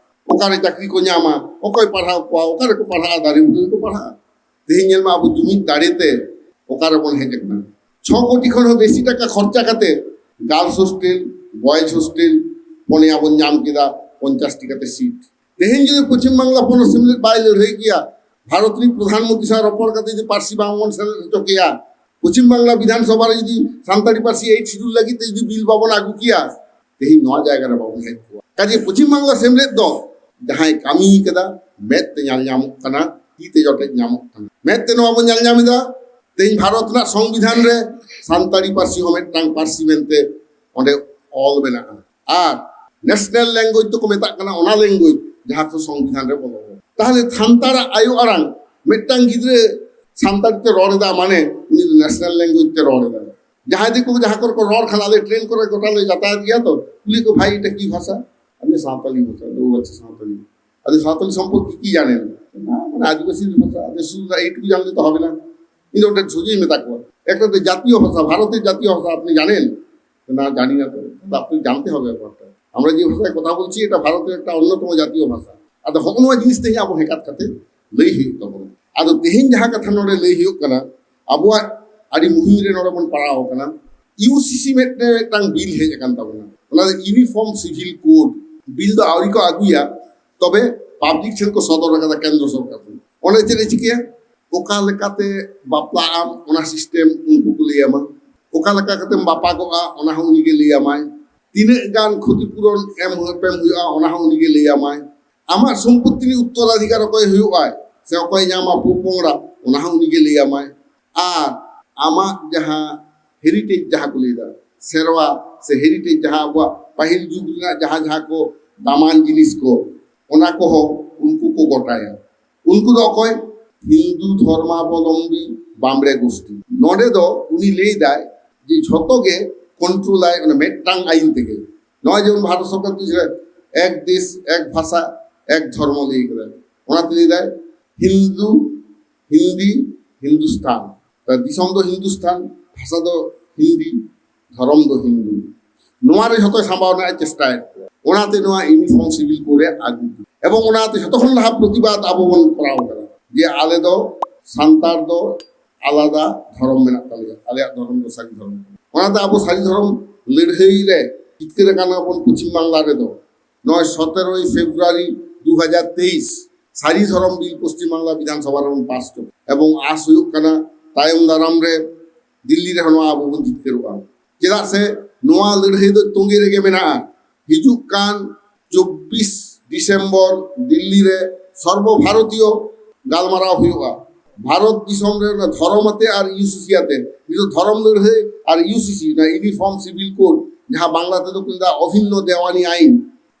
ᱚᱠᱟᱨᱮ ᱪᱟᱹᱠᱨᱤ ᱠᱚ ᱧᱟᱢᱟ, ᱚᱠᱚᱭ ᱯᱟᱲᱦᱟᱣ ᱠᱚᱣᱟ, ᱚᱠᱟᱨᱮᱠᱚ ᱯᱟᱲᱦᱟᱜᱼᱟ, ᱫᱟᱨᱮ ᱵᱩᱴᱟᱹ ᱨᱮᱠᱚ ᱯᱟᱲᱦᱟᱜᱼᱟ᱾ ᱛᱮᱦᱮᱧ ᱧᱮᱞ ᱢᱟ ᱟᱵᱚ ᱡᱩᱢᱤᱫ ᱫᱟᱲᱮ ᱛᱮ ᱚᱠᱟ ᱨᱮᱵᱚᱱ ᱦᱮᱡ ᱟᱠᱟᱱᱟ᱾ ᱪᱷᱚ ᱠᱳᱴᱤ ᱠᱷᱚᱱ ᱦᱚᱸ ᱵᱮᱥᱤ ᱴᱟᱠᱟ ᱠᱷᱚᱨᱪᱟ ᱠᱟᱛᱮ ᱜᱟᱨᱞᱥ ᱦᱳᱥᱴᱮᱞ, ᱵᱚᱭᱮᱡᱽ ᱦᱳᱥᱴᱮᱞ ᱯᱚᱱᱭᱟ ᱵᱚᱱ ᱧᱟᱢ ᱠᱮᱫᱟ, ᱯᱚᱧᱪᱟᱥ ᱴᱤ ᱠᱟᱛᱮ ᱥᱤᱴ᱾ ᱛᱮᱦᱮᱧ ᱡᱩᱫᱤ ᱯᱚᱪᱷᱤᱢ ᱵᱟᱝᱞᱟ ᱯᱚᱱᱚᱛ ᱥᱮᱢᱞᱮᱫ ᱵᱟᱭ ᱞᱟᱹᱲᱦᱟᱹᱭ ᱠᱮᱭᱟ, ᱵᱷᱟᱨᱚᱛ ᱨᱤᱱ ᱯᱨᱚᱫᱷᱟᱱ ᱢᱚᱱᱛᱨᱤ ᱥᱟᱶ ᱨᱚᱯᱚᱲ ᱠᱟᱛᱮ ᱡᱩᱫᱤ ᱯᱟᱹᱨᱥᱤ ᱵᱟᱝ ᱵᱚᱱ ᱥᱮᱞᱮᱫ ᱦᱚᱪᱚ ᱠᱮᱭᱟ, ᱯᱚᱪᱷᱤᱢ ᱵᱟᱝᱞᱟ ᱵᱤᱫᱷᱟᱱ ᱥᱚᱵᱷᱟ ᱨᱮ ᱡᱩᱫᱤ ᱥᱟᱱᱛᱟᱲᱤ ᱯᱟᱹᱨᱥᱤ ᱮᱭᱤᱴ ᱥᱤᱰᱩᱞ ᱞᱟᱹᱜᱤᱫ ᱛᱮ ᱡᱩᱫᱤ ᱵᱤᱞ ᱵᱟᱵᱚᱱ ᱟᱹᱜᱩ ᱠᱮᱭᱟ, ᱛᱮᱦᱮᱧ ᱱᱚᱣᱟ ᱡᱟᱭᱜᱟ ᱨᱮ ᱵᱟᱵᱚᱱ ᱦᱮᱡ ᱠᱚᱜᱼᱟ᱾ ᱠᱟᱡᱮ ᱯᱚᱪᱷᱤᱢ ᱵᱟᱝᱞᱟ ᱥᱮᱢᱞᱮᱫ ᱫᱚ ᱡᱟᱦᱟᱸᱭ ᱠᱟᱹᱢᱤ ᱠᱟᱫᱟ, ᱢᱮᱫ ᱛᱮ ᱧᱮᱞ ᱧᱟᱢᱚᱜ ᱠᱟᱱᱟ, ᱛᱤ ᱛᱮ ᱡᱚᱴᱮᱫ ᱧᱟᱢᱚᱜ ᱠᱟᱱᱟ᱾ ᱢᱮᱫ ᱛᱮ ᱱᱚᱣᱟ ᱵᱚᱱ ᱧᱮᱞ ᱧᱟᱢ ᱮᱫᱟ, ᱛᱮᱦᱮᱧ ᱵᱷᱟᱨᱚᱛ ᱨᱮᱱᱟᱜ ᱥᱚᱝᱵᱤᱫᱷᱟᱱ ᱨᱮ ᱥᱟᱱᱛᱟᱲᱤ ᱯᱟᱹᱨᱥᱤ ᱦᱚᱸ ᱢᱤᱫᱴᱟᱝ ᱯᱟᱹᱨᱥᱤ ᱢᱮᱱᱛᱮ ᱚᱸᱰᱮ ᱚᱞ ᱢᱮᱱᱟᱜᱼᱟ᱾ ᱟᱨ ᱱᱮᱥᱱᱟᱞ ᱞᱮᱝᱜᱩᱭᱮᱡᱽ ᱫᱚᱠᱚ ᱢᱮᱛᱟᱜ ᱠᱟᱱᱟ ᱚᱱᱟ ᱞᱮᱝᱜᱩᱭᱮᱡᱽ ᱡᱟᱦᱟᱸ ᱠᱚ ᱥᱚᱝᱵᱤᱫᱷᱟᱱ ᱨᱮ ᱵᱚᱞᱚ ᱟᱠᱟᱱᱟ᱾ ᱛᱟᱦᱚᱞᱮ ᱥᱟᱱᱛᱟᱲᱟᱜ ᱟᱭᱳ ᱟᱲᱟᱝ, ᱢᱤᱫᱴᱟᱝ ᱜᱤᱫᱽᱨᱟᱹ ᱥᱟᱱᱛᱟᱲᱤ ᱛᱮ ᱨᱚᱲ ᱮᱫᱟ ᱢᱟᱱᱮ ᱩᱱᱤ ᱫᱚ ᱱᱮᱥᱱᱟᱞ ᱞᱮᱝᱜᱩᱭᱮᱡᱽ ᱛᱮ ᱨᱚᱲ ᱮᱫᱟ᱾ ᱡᱟᱦᱟᱸᱭ ᱫᱤᱠᱩ ᱠᱚ ᱡᱟᱦᱟᱸ ᱠᱚᱨᱮ ᱠᱚ ᱨᱚᱲ ᱠᱷᱟᱱ, ᱟᱞᱮ ᱴᱨᱮᱱ ᱠᱚᱨᱮ ᱜᱚᱴᱟ ᱞᱮ ᱡᱟᱛᱟᱭᱟᱛ ᱜᱮᱭᱟ ᱛᱚ, ᱠᱩᱞᱤ ᱠᱚ, "ᱵᱷᱟᱭ, এটা কি ভাষা?" আমি সাঁওতালি ভাষা। "ও আচ্ছা, সাঁওতালি।" আরে সাঁওতালি সম্পর্কে কি জানেন? না, মানে আদিবাসীর ভাষা। আরে শুধু এইটুকু জানলে তো হবে না। কিন্তু ওটা সোজাই মেতা কর। একটা তো জাতীয় ভাষা, ভারতের জাতীয় ভাষা, আপনি জানেন? না, জানি না তো। তা আপনি জানতে হবে ব্যাপারটা। আমরা যে ভাষায় কথা বলছি, এটা ভারতের একটা অন্যতম জাতীয় ভাষা। ᱟᱫᱚ ᱦᱚᱸᱜᱼᱚ ᱱᱚᱣᱟ ᱡᱤᱱᱤᱥ ᱛᱮᱦᱮᱧ ᱟᱵᱚ ᱦᱮᱸᱠᱟᱛ ᱠᱟᱛᱮ ᱞᱟᱹᱭ ᱦᱩᱭᱩᱜ ᱛᱟᱵᱚᱱᱟ᱾ ᱟᱫᱚ ᱛᱮᱦᱮᱧ ᱡᱟᱦᱟᱸ ᱠᱟᱛᱷᱟ ᱱᱚᱰᱮ ᱞᱟᱹᱭ ᱦᱩᱭᱩᱜ ᱠᱟᱱᱟ, ᱟᱵᱚᱣᱟᱜ ᱟᱹᱰᱤ ᱢᱩᱦᱤᱢ ᱨᱮ ᱱᱚᱰᱮ ᱵᱚᱱ ᱯᱟᱲᱟᱣ ᱟᱠᱟᱱᱟ᱾ ᱤᱭᱩᱥᱤᱥᱤ ᱢᱤᱫᱴᱮᱱ ᱢᱤᱫᱴᱟᱝ ᱵᱤᱞ ᱦᱮᱡ ᱟᱠᱟᱱ ᱛᱟᱵᱚᱱᱟ, ᱚᱱᱟ ᱫᱚ ᱤᱭᱩᱱᱤᱯᱷᱚᱨᱢ ᱥᱤᱵᱷᱤᱞ ᱠᱳᱰ᱾ ᱵᱤᱞ ᱫᱚ ᱟᱹᱣᱨᱤ ᱠᱚ ᱟᱹᱜᱩᱭᱟ, ᱛᱚᱵᱮ ᱯᱟᱵᱽᱞᱤᱠ ᱴᱷᱮᱱ ᱠᱚ ᱥᱚᱫᱚᱨ ᱟᱠᱟᱫᱟ ᱠᱮᱱᱫᱨᱚ ᱥᱚᱨᱠᱟᱨ ᱴᱷᱮᱱ᱾ ᱚᱸᱰᱮ ᱪᱮᱫ ᱮ ᱪᱤᱠᱟᱹᱭᱟ? ᱚᱠᱟ ᱞᱮᱠᱟᱛᱮ ᱵᱟᱯᱞᱟᱜ ᱟᱢ, ᱚᱱᱟ ᱥᱤᱥᱴᱮᱢ ᱩᱱᱠᱩ ᱠᱚ ᱞᱟᱹᱭ ᱟᱢᱟ᱾ ᱚᱠᱟ ᱞᱮᱠᱟ ᱠᱟᱛᱮᱢ ᱵᱟᱯᱟᱜᱚᱜᱼᱟ, ᱚᱱᱟ ᱦᱚᱸ ᱩᱱᱤᱜᱮ ᱞᱟᱹᱭ ᱟᱢᱟᱭ᱾ ᱛᱤᱱᱟᱹᱜ ᱜᱟᱱ ᱠᱷᱚᱛᱤᱯᱩᱨᱚᱱ ᱮᱢ ᱦᱩᱭ-, ᱮᱢ ᱦᱩᱭᱩᱜᱼᱟ, ᱚᱱᱟ ᱦᱚᱸ ᱩᱱᱤᱜᱮ ᱞᱟᱹᱭ ᱟᱢᱟᱭ᱾ ᱟᱢᱟᱜ ᱥᱚᱢᱯᱚᱛᱛᱤ ᱨᱮ ᱩᱛᱛᱚᱨᱟᱫᱷᱤᱠᱟᱨ ᱚᱠᱚᱭ ᱦᱩᱭᱩᱜᱼᱟᱭ, ᱥᱮ ᱚᱠᱚᱭ ᱧᱟᱢᱟ ᱯᱚᱯᱚᱝᱲᱟ, ᱚᱱᱟ ᱦᱚᱸ ᱩᱱᱤᱜᱮ ᱞᱟᱹᱭ ᱟᱢᱟᱭ᱾ ᱟᱨ ᱟᱢᱟᱜ ᱡᱟᱦᱟᱸ ᱦᱮᱨᱤᱴᱮᱡᱽ ᱡᱟᱦᱟᱸ ᱠᱚ ᱞᱟᱹᱭᱫᱟ, ᱥᱮᱨᱣᱟ ᱥᱮ ᱦᱮᱨᱤᱴᱮᱡᱽ, ᱡᱟᱦᱟᱸ ᱟᱵᱚᱣᱟᱜ ᱯᱟᱹᱦᱤᱞ ᱡᱩᱜᱽ ᱨᱮᱱᱟᱜ ᱡᱟᱦᱟᱸ ᱡᱟᱦᱟᱸ ᱠᱚ ᱫᱟᱢᱟᱱ ᱡᱤᱱᱤᱥ ᱠᱚ, ᱚᱱᱟ ᱠᱚᱦᱚᱸ ᱩᱱᱠᱩ ᱠᱚ ᱜᱚᱴᱟᱭᱟ᱾ ᱩᱱᱠᱩ ᱫᱚ ᱚᱠᱚᱭ? ᱦᱤᱱᱫᱩ ᱫᱷᱚᱨᱢᱟᱵᱚᱞᱚᱢᱵᱤ ᱵᱟᱢᱲᱮ ᱜᱳᱥᱴᱤ᱾ ᱱᱚᱰᱮ ᱫᱚ ᱩᱱᱤ ᱞᱟᱹᱭᱫᱟᱭ ᱡᱮ ᱡᱷᱚᱛᱚ ᱜᱮ ᱠᱚᱱᱴᱨᱳᱞᱟᱭ ᱚᱱᱟ ᱢᱤᱫᱴᱟᱝ ᱟᱭᱤᱱ ᱛᱮᱜᱮ᱾ ᱱᱚᱜᱼᱚᱭ ᱡᱮᱢᱚᱱ ᱵᱷᱟᱨᱚᱛ ᱥᱚᱨᱠᱟᱨ ᱛᱤᱥ ᱨᱮ ᱮᱠ ᱫᱮᱥ, ᱮᱠ ᱵᱷᱟᱥᱟ, ᱮᱠ ᱫᱷᱚᱨᱢᱚ ᱞᱟᱹᱭ ᱠᱟᱫᱟᱭ᱾ ᱚᱱᱟᱛᱮ ᱞᱟᱹᱭᱫᱟᱭ ᱦᱤᱱᱫᱩ, ᱦᱤᱱᱫᱤ, ᱦᱤᱱᱫᱩᱥᱛᱟᱱ᱾ ᱛᱟ ᱫᱤᱥᱚᱢ ᱫᱚ ᱦᱤᱱᱫᱩᱥᱛᱟᱱ, ᱵᱷᱟᱥᱟ ᱫᱚ ᱦᱤᱱᱫᱤ, ᱫᱷᱚᱨᱚᱢ ᱫᱚ ᱦᱤᱱᱫᱩ᱾ ᱱᱚᱣᱟ ᱨᱮ ᱡᱷᱚᱛᱚ ᱥᱟᱢᱵᱟᱣ ᱨᱮᱱᱟᱜ ᱮ ᱪᱮᱥᱴᱟᱭᱮᱫ ᱠᱚᱣᱟ᱾ ᱚᱱᱟᱛᱮ ᱱᱚᱣᱟ ᱤᱭᱩᱱᱤᱯᱷᱚᱨᱢ ᱥᱤᱵᱷᱤᱞ ᱠᱳᱰ ᱮ ᱟᱹᱜᱩ ᱠᱮᱫᱟ᱾ ᱮᱵᱚᱝ ᱚᱱᱟᱛᱮ ᱡᱷᱚᱛᱚ ᱠᱷᱚᱱ ᱞᱟᱦᱟ ᱯᱨᱚᱛᱤᱵᱟᱫ ᱟᱵᱚ ᱵᱚᱱ ᱠᱚᱨᱟᱣ ᱠᱟᱫᱟ ᱡᱮ ᱟᱞᱮ ᱫᱚ ᱥᱟᱱᱛᱟᱲ ᱫᱚ ᱟᱞᱟᱫᱟ ᱫᱷᱚᱨᱚᱢ ᱢᱮᱱᱟᱜ ᱛᱟᱞᱮᱭᱟ, ᱟᱞᱮᱭᱟᱜ ᱫᱷᱚᱨᱚᱢ ᱫᱚ ᱥᱟᱹᱨᱤ ᱫᱷᱚᱨᱚᱢ ᱠᱟᱱᱟ᱾ ᱚᱱᱟᱛᱮ ᱟᱵᱚ ᱥᱟᱹᱨᱤ ᱫᱷᱚᱨᱚᱢ ᱞᱟᱹᱲᱦᱟᱹᱭ ᱨᱮ ᱡᱤᱛᱠᱟᱹᱨ ᱟᱠᱟᱱᱟ ᱵᱚᱱ ᱯᱚᱪᱷᱤᱢ ᱵᱟᱝᱞᱟ ᱨᱮᱫᱚ᱾ ᱱᱚᱜᱼᱚᱭ ᱥᱚᱛᱮᱨᱳᱭ ᱯᱷᱮᱵᱽᱨᱩᱣᱟᱨᱤ ᱫᱩ ᱦᱟᱡᱟᱨ ᱛᱮᱭᱤᱥ ᱥᱟᱹᱨᱤ ᱫᱷᱚᱨᱚᱢ ᱵᱤᱞ ᱯᱚᱥᱪᱤᱢ ᱵᱟᱝᱞᱟ ᱵᱤᱫᱷᱟᱱ ᱥᱚᱵᱷᱟ ᱨᱮᱵᱚᱱ ᱯᱟᱥ ᱦᱚᱪᱚ, ᱮᱵᱚᱝ ᱟᱥ ᱦᱩᱭᱩᱜ ᱠᱟᱱᱟ ᱛᱟᱭᱚᱢ ᱫᱟᱨᱟᱢ ᱨᱮ ᱫᱤᱞᱞᱤ ᱨᱮᱦᱚᱸ ᱱᱚᱣᱟ ᱟᱵᱚ ᱵᱚᱱ ᱡᱤᱛᱠᱟᱹᱨᱚᱜᱼᱟ᱾ ᱪᱮᱫᱟᱜ ᱥᱮ ᱱᱚᱣᱟ ᱞᱟᱹᱲᱦᱟᱹᱭ ᱫᱚ ᱛᱚᱸᱜᱮ ᱨᱮᱜᱮ ᱢᱮᱱᱟᱜᱼᱟ᱾ ᱦᱤᱡᱩᱜ ᱠᱟᱱ ᱪᱚᱵᱵᱤᱥ ᱰᱤᱥᱮᱢᱵᱚᱨ ᱫᱤᱞᱞᱤ ᱨᱮ ᱥᱚᱨᱵᱚ ᱵᱷᱟᱨᱚᱛᱤᱭᱚ ᱜᱟᱞᱢᱟᱨᱟᱣ ᱦᱩᱭᱩᱜᱼᱟ᱾ ᱵᱷᱟᱨᱚᱛ ᱫᱤᱥᱚᱢ ᱨᱮ ᱚᱱᱟ ᱫᱷᱚᱨᱚᱢ ᱟᱛᱮ ᱟᱨ ᱤᱭᱩᱥᱤᱥᱤ ᱟᱛᱮ, ᱱᱤᱛᱚᱜ ᱫᱷᱚᱨᱚᱢ ᱞᱟᱹᱲᱦᱟᱹᱭ ᱟᱨ ᱤᱭᱩᱥᱤᱥᱤ, ᱚᱱᱟ ᱤᱭᱩᱱᱤᱯᱷᱚᱨᱢ ᱥᱤᱵᱷᱤᱞ ᱠᱳᱰ, ᱡᱟᱦᱟᱸ ᱵᱟᱝᱞᱟ ᱛᱮᱫᱚ ᱠᱚ ᱢᱮᱛᱟᱜᱼᱟ ᱚᱵᱷᱤᱱᱱᱚ ᱫᱮᱣᱟᱱᱤ ᱟᱭᱤᱱ,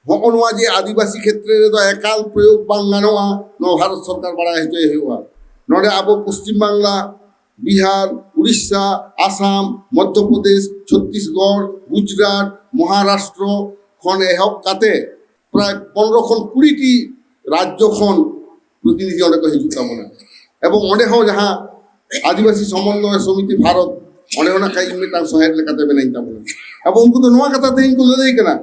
ᱦᱚᱸᱜᱼᱚ ᱱᱚᱣᱟ ᱡᱮ ᱟᱹᱫᱤᱵᱟᱹᱥᱤ ᱠᱷᱮᱛᱨᱮ ᱨᱮᱫᱚ ᱮᱠᱟᱞ ᱯᱨᱚᱭᱳᱜᱽ ᱵᱟᱝ ᱜᱟᱱᱚᱜᱼᱟ, ᱱᱚᱣᱟ ᱵᱷᱟᱨᱚᱛ ᱥᱚᱨᱠᱟᱨ ᱵᱟᱲᱟᱭ ᱦᱚᱪᱚᱭ ᱦᱩᱭᱩᱜᱼᱟ᱾ ᱱᱚᱰᱮ ᱟᱵᱚ ᱯᱚᱥᱪᱤᱢ ᱵᱟᱝᱞᱟ, ᱵᱤᱦᱟᱨ, ᱩᱲᱤᱥᱥᱟ, ᱟᱥᱟᱢ, ᱢᱚᱫᱽᱫᱷᱚ ᱯᱨᱚᱫᱮᱥ, ᱪᱷᱚᱛᱛᱤᱥᱜᱚᱲ, ᱜᱩᱡᱽᱨᱟᱴ, ᱢᱚᱦᱟᱨᱟᱥᱴᱨᱚ ᱠᱷᱚᱱ ᱮᱦᱚᱵ ᱠᱟᱛᱮ ᱯᱨᱟᱭ ᱯᱚᱱᱨᱚ ᱠᱷᱚᱱ ᱠᱩᱲᱤ ᱴᱤ ᱨᱟᱡᱽᱡᱚ ᱠᱷᱚᱱ ᱯᱨᱚᱛᱤᱱᱤᱫᱷᱤ ᱚᱸᱰᱮ ᱠᱚ ᱦᱤᱡᱩᱜ ᱛᱟᱵᱚᱱᱟ᱾ ᱮᱵᱚᱝ ᱚᱸᱰᱮ ᱦᱚᱸ ᱡᱟᱦᱟᱸ ᱟᱹᱫᱤᱵᱟᱹᱥᱤ ᱥᱚᱢᱚᱱᱱᱚᱭ ᱥᱚᱢᱤᱛᱤ ᱵᱷᱟᱨᱚᱛ, ᱚᱸᱰᱮ ᱦᱚᱸ ᱱᱟᱜ ᱠᱷᱟᱡ ᱤᱧ ᱢᱤᱫᱴᱟᱝ ᱥᱚᱦᱮᱫ ᱞᱮᱠᱟᱛᱮ ᱢᱮᱱᱟᱹᱧ ᱛᱟᱵᱚᱱᱟ᱾ ᱮᱵᱚᱝ ᱩᱱᱠᱩ ᱫᱚ ᱱᱚᱣᱟ ᱠᱟᱛᱷᱟ ᱛᱮᱦᱮᱧ ᱠᱚ ᱞᱟᱹᱞᱟᱹᱭ ᱠᱟᱱᱟ,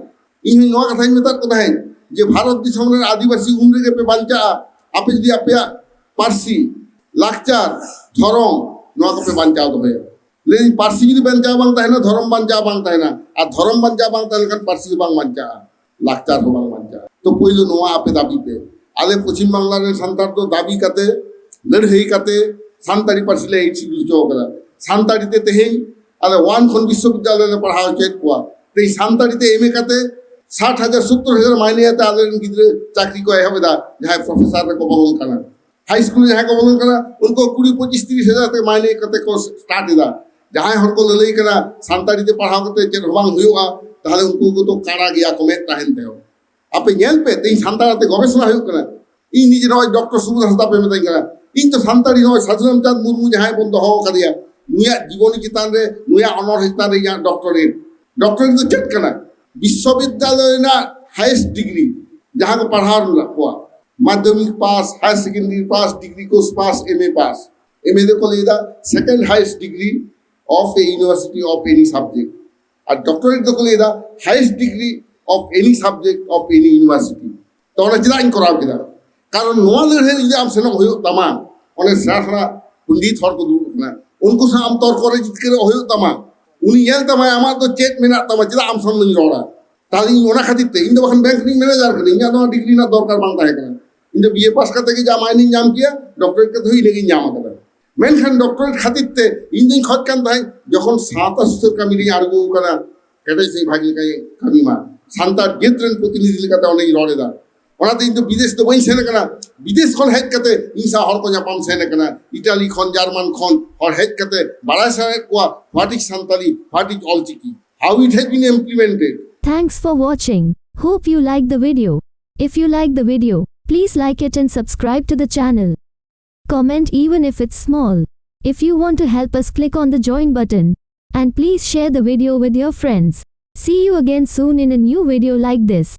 ᱤᱧ ᱦᱚᱸ ᱱᱚᱣᱟ ᱠᱟᱛᱷᱟᱧ ᱢᱮᱛᱟᱫ ᱠᱚ ᱛᱟᱦᱮᱸᱫ ᱡᱮ ᱵᱷᱟᱨᱚᱛ ᱫᱤᱥᱚᱢ ᱨᱮᱱ ᱟᱹᱫᱤᱵᱟᱹᱥᱤ ᱩᱱ ᱨᱮᱜᱮ ᱯᱮ ᱵᱟᱧᱪᱟᱜᱼᱟ, ᱟᱯᱮ ᱡᱩᱫᱤ ᱟᱯᱮᱭᱟᱜ ᱯᱟᱹᱨᱥᱤ, ᱞᱟᱠᱪᱟᱨ, ᱫᱷᱚᱨᱚᱢ, ᱱᱚᱣᱟ ᱠᱚᱯᱮ ᱵᱟᱧᱪᱟᱣ ᱫᱚᱦᱚᱭᱟ᱾ ᱞᱟᱹᱭ ᱫᱟᱹᱧ, ᱯᱟᱹᱨᱥᱤ ᱡᱩᱫᱤ ᱵᱟᱧᱪᱟᱣ ᱵᱟᱝ ᱛᱟᱦᱮᱱᱟ, ᱫᱷᱚᱨᱚᱢ ᱵᱟᱧᱪᱟᱣ ᱵᱟᱝ ᱛᱟᱦᱮᱱᱟ, ᱟᱨ ᱫᱷᱚᱨᱚᱢ ᱵᱟᱧᱪᱟᱣ ᱵᱟᱝ ᱛᱟᱦᱮᱸ ᱞᱮᱱᱠᱷᱟᱱ ᱯᱟᱹᱨᱥᱤ ᱦᱚᱸ ᱵᱟᱝ ᱵᱟᱧᱪᱟᱜᱼᱟ, ᱞᱟᱠᱪᱟᱨ ᱦᱚᱸ ᱵᱟᱝ ᱵᱟᱧᱪᱟᱜᱼᱟ᱾ ᱛᱚ ᱯᱳᱭᱞᱳ ᱱᱚᱣᱟ ᱟᱯᱮ ᱫᱟᱹᱵᱤ ᱯᱮ᱾ ᱟᱞᱮ ᱯᱚᱪᱷᱤᱢ ᱵᱟᱝᱞᱟ ᱨᱮᱱ ᱥᱟᱱᱛᱟᱲ ᱫᱚ ᱫᱟᱹᱵᱤ ᱠᱟᱛᱮ, ᱞᱟᱹᱲᱦᱟᱹᱭ ᱠᱟᱛᱮ ᱥᱟᱱᱛᱟᱲᱤ ᱯᱟᱹᱨᱥᱤ ᱞᱮ ᱮᱭᱤᱪ ᱥᱤ ᱦᱚᱪᱚ ᱠᱟᱫᱟ᱾ ᱥᱟᱱᱛᱟᱲᱤ ᱛᱮ ᱛᱮᱦᱮᱧ ᱟᱞᱮ ᱳᱣᱟᱱ ᱠᱷᱚᱱ ᱵᱤᱥᱥᱚᱵᱤᱫᱽᱫᱟᱞᱚᱭ ᱞᱮ ᱯᱟᱲᱦᱟᱣ ᱦᱚᱪᱚᱭᱮᱫ ᱠᱚᱣᱟ᱾ ᱛᱮᱦᱮᱧ ᱥᱟᱱᱛᱟᱲᱤ ᱛᱮ ᱮᱢ ᱮ ᱠᱟᱛᱮ ᱥᱟᱴ ᱦᱟᱡᱟᱨ, ᱥᱳᱛᱛᱳᱨ ᱦᱟᱡᱟᱨ ᱢᱟᱭᱱᱮ ᱟᱛᱮ ᱟᱞᱮᱨᱮᱱ ᱜᱤᱫᱽᱨᱟᱹ ᱪᱟᱹᱠᱨᱤ ᱠᱚ ᱮᱦᱚᱵ ᱮᱫᱟ, ᱡᱟᱦᱟᱸᱭ ᱯᱨᱚᱯᱷᱮᱥᱟᱨ ᱨᱮᱠᱚ ᱵᱚᱞᱚᱱ ᱠᱟᱱᱟ᱾ ᱦᱟᱭ ᱥᱠᱩᱞ ᱨᱮ ᱡᱟᱦᱟᱸᱭ ᱠᱚ ᱵᱚᱞᱚᱱ ᱠᱟᱱᱟ, ᱩᱱᱠᱩ ᱠᱩᱲᱤ ᱯᱚᱸᱪᱤᱥ ᱛᱤᱨᱤᱥ ᱦᱟᱡᱟᱨ ᱛᱮ ᱢᱟᱭᱱᱮ ᱠᱟᱛᱮ ᱠᱚ ᱥᱴᱟᱨᱴ ᱮᱫᱟ᱾ ᱡᱟᱦᱟᱸᱭ ᱦᱚᱲ ᱠᱚ ᱞᱟᱹᱞᱟᱹᱭ ᱠᱟᱱᱟ ᱥᱟᱱᱛᱟᱲᱤ ᱛᱮ ᱯᱟᱲᱦᱟᱣ ᱠᱟᱛᱮ ᱪᱮᱫ ᱦᱚᱸ ᱵᱟᱝ ᱦᱩᱭᱩᱜᱼᱟ, ᱛᱟᱦᱞᱮ ᱩᱱᱠᱩ ᱠᱚᱫᱚ ᱠᱟᱬᱟ ᱜᱮᱭᱟ ᱠᱚ ᱢᱮᱫ ᱛᱟᱦᱮᱱ ᱛᱮᱦᱚᱸ᱾ ᱟᱯᱮ ᱧᱮᱞ ᱯᱮ, ᱛᱮᱦᱮᱧ ᱥᱟᱱᱛᱟᱲ ᱛᱮ ᱜᱚᱵᱮᱥᱚᱱᱟ ᱦᱩᱭᱩᱜ ᱠᱟᱱᱟ᱾ ᱤᱧ ᱱᱤᱡᱮ ᱱᱚᱜᱼᱚᱭ ᱰᱚᱠᱴᱚᱨ ᱥᱩᱵᱳᱫᱷ ᱦᱟᱸᱥᱫᱟ ᱯᱮ ᱢᱮᱛᱟᱧ ᱠᱟᱱᱟ, ᱤᱧ ᱛᱚ ᱥᱟᱱᱛᱟᱲᱤ ᱱᱚᱜᱼᱚᱭ ᱥᱟᱫᱷᱩ ᱨᱟᱢᱪᱟᱸᱫᱽ ᱢᱩᱨᱢᱩ ᱡᱟᱦᱟᱸᱭ ᱵᱚᱱ ᱫᱚᱦᱚ ᱟᱠᱟᱫᱮᱭᱟ, ᱱᱩᱭᱟᱜ ᱡᱤᱵᱚᱱᱤ ᱪᱮᱛᱟᱱ ᱨᱮ, ᱱᱩᱭᱟᱜ ᱚᱱᱚᱬᱦᱮ ᱪᱮᱛᱟᱱ ᱨᱮ ᱤᱧᱟᱹᱜ ᱰᱚᱠᱴᱚᱨᱮᱴ᱾ ᱰᱚᱠᱴᱚᱨᱮᱴ ᱫᱚ ᱪᱮᱫ ᱠᱟᱱᱟ? ᱵᱤᱥᱥᱚᱵᱤᱫᱽᱫᱟᱞᱚᱭ ᱨᱮᱱᱟᱜ ᱦᱟᱭᱮᱥᱴ ᱰᱤᱜᱽᱨᱤ ᱡᱟᱦᱟᱸ ᱠᱚ ᱯᱟᱲᱦᱟᱣ ᱢᱮᱱᱟᱜ ᱠᱚᱣᱟ, ᱢᱟᱫᱽᱫᱷᱚᱢᱤᱠ ᱯᱟᱥ, ᱦᱟᱭᱟᱨ ᱥᱮᱠᱮᱱᱰᱟᱨᱤ ᱯᱟᱥ, ᱰᱤᱜᱽᱨᱤ ᱠᱳᱨᱥ ᱯᱟᱥ, ᱮᱢ ᱮ ᱯᱟᱥ᱾ ᱮᱢ ᱮ ᱫᱚᱠᱚ ᱞᱟᱹᱭ ᱮᱫᱟ second highest degree of a university of any subject, R doctorate ᱫᱚᱠᱚ ᱞᱟᱹᱭ ᱮᱫᱟ highest degree of any subject of any university᱾ ᱛᱚ ᱚᱱᱟ ᱪᱮᱫᱟᱜ ᱤᱧ ᱠᱚᱨᱟᱣ ᱠᱮᱫᱟ? ᱠᱟᱨᱚᱱ ᱱᱚᱣᱟ ᱞᱟᱹᱲᱦᱟᱹᱭ ᱨᱮ ᱡᱩᱫᱤ ᱟᱢ ᱥᱮᱱᱚᱜ ᱦᱩᱭᱩᱜ ᱛᱟᱢᱟ, ᱚᱸᱰᱮ ᱥᱮᱬᱟ ᱥᱮᱬᱟ ᱯᱚᱱᱰᱤᱛ ᱦᱚᱲ ᱠᱚ ᱫᱩᱲᱩᱵ ᱠᱟᱱᱟ, ᱩᱱᱠᱩ ᱥᱟᱶ ᱟᱢ ᱛᱚᱨᱠᱚ ᱨᱮ ᱡᱤᱛᱠᱟᱹᱨᱚᱜ ᱦᱩᱭᱩᱜ ᱛᱟᱢᱟ᱾ ᱩᱱᱤ ᱧᱮᱞ ᱛᱟᱢᱟᱭ ᱟᱢᱟᱜ ᱫᱚ ᱪᱮᱫ ᱢᱮᱱᱟᱜ ᱛᱟᱢᱟ, ᱪᱮᱫᱟᱜ ᱟᱢ ᱥᱟᱢᱱᱮᱧ ᱨᱚᱲᱟ? ᱛᱟᱦᱞᱮ ᱤᱧ ᱚᱱᱟ ᱠᱷᱟᱹᱛᱤᱨ ᱛᱮ, ᱤᱧ ᱫᱚ ᱵᱟᱠᱷᱟᱱ ᱵᱮᱝᱠ ᱨᱤᱧ ᱢᱮᱱᱮᱡᱟᱨ ᱠᱟᱹᱱᱟᱹᱧ, ᱤᱧᱟᱹᱜ ᱫᱚ ᱰᱤᱜᱽᱨᱤ ᱨᱮᱱᱟᱜ ᱫᱚᱨᱠᱟᱨ ᱵᱟᱝ ᱛᱟᱦᱮᱸ ᱠᱟᱱᱟ᱾ ᱤᱧ ᱫᱚ ᱵᱤ ᱮ ᱯᱟᱥ ᱠᱟᱛᱮ ᱜᱮ ᱡᱟ ᱢᱟᱭᱱᱮᱧ ᱧᱟᱢ ᱠᱮᱭᱟ, ᱰᱚᱠᱴᱚᱨᱮᱴ ᱠᱟᱛᱮ ᱦᱚᱸ ᱤᱱᱟᱹᱜᱤᱧ ᱧᱟᱢ ᱟᱠᱟᱫᱟ᱾ ᱢᱮᱱᱠᱷᱟᱱ ᱰᱚᱠᱴᱚᱨᱮᱴ ᱠᱷᱟᱹᱛᱤᱨ ᱛᱮ ᱤᱧ ᱫᱩᱧ ᱠᱷᱚᱡ ᱠᱟᱱ ᱛᱟᱦᱮᱸᱫ, ᱡᱚᱠᱷᱚᱱ ᱥᱟᱶᱛᱟ ᱥᱩᱥᱟᱹᱨ ᱠᱟᱹᱢᱤ ᱨᱤᱧ ᱟᱬᱜᱚ ᱟᱠᱟᱱᱟ, ᱠᱮᱴᱮᱡ ᱥᱟᱺᱦᱤᱡ ᱵᱷᱟᱜᱤ ᱞᱮᱠᱟᱭ ᱠᱟᱹᱢᱤ ᱢᱟ᱾ ᱥᱟᱱᱛᱟᱲ ᱡᱟᱹᱛ ᱨᱮᱱ ᱯᱨᱚᱛᱤᱱᱤᱫᱷᱤ ᱞᱮᱠᱟᱛᱮ ᱚᱸᱰᱮᱧ ᱨᱚᱲ ᱮᱫᱟ᱾ ᱚᱱᱟᱛᱮ ᱤᱧ ᱫᱚ ᱵᱤᱫᱮᱥ ᱫᱚ ᱵᱟᱹᱧ ᱥᱮᱱ ᱟᱠᱟᱱᱟ᱾ ᱵᱤᱫᱮᱥ ᱠᱷᱚᱱ ᱦᱮᱡ ᱠᱟᱛᱮ ᱤᱧ ᱥᱟᱶ ᱦᱚᱲ ᱠᱚ ᱧᱟᱯᱟᱢ ᱥᱮᱱ ᱟᱠᱟᱱᱟ᱾ ᱤᱴᱟᱞᱤ ᱠᱷᱚᱱ, ᱡᱟᱨᱢᱟᱱ ᱠᱷᱚᱱ ᱦᱚᱲ ᱦᱮᱡ ᱠᱟᱛᱮ ᱵᱟᱲᱟᱭ ᱥᱟᱱᱟᱭᱮᱫ ᱠᱚᱣᱟ, what is Santali, what is Ol Chiki, how it has been implemented. Thanks for watching. Hope you like the video. If you like the video, please like it and subscribe to the channel. Comment even if it's small. If you want to help us, click on the join button. And please share the video with your friends. See you again soon in a new video like this.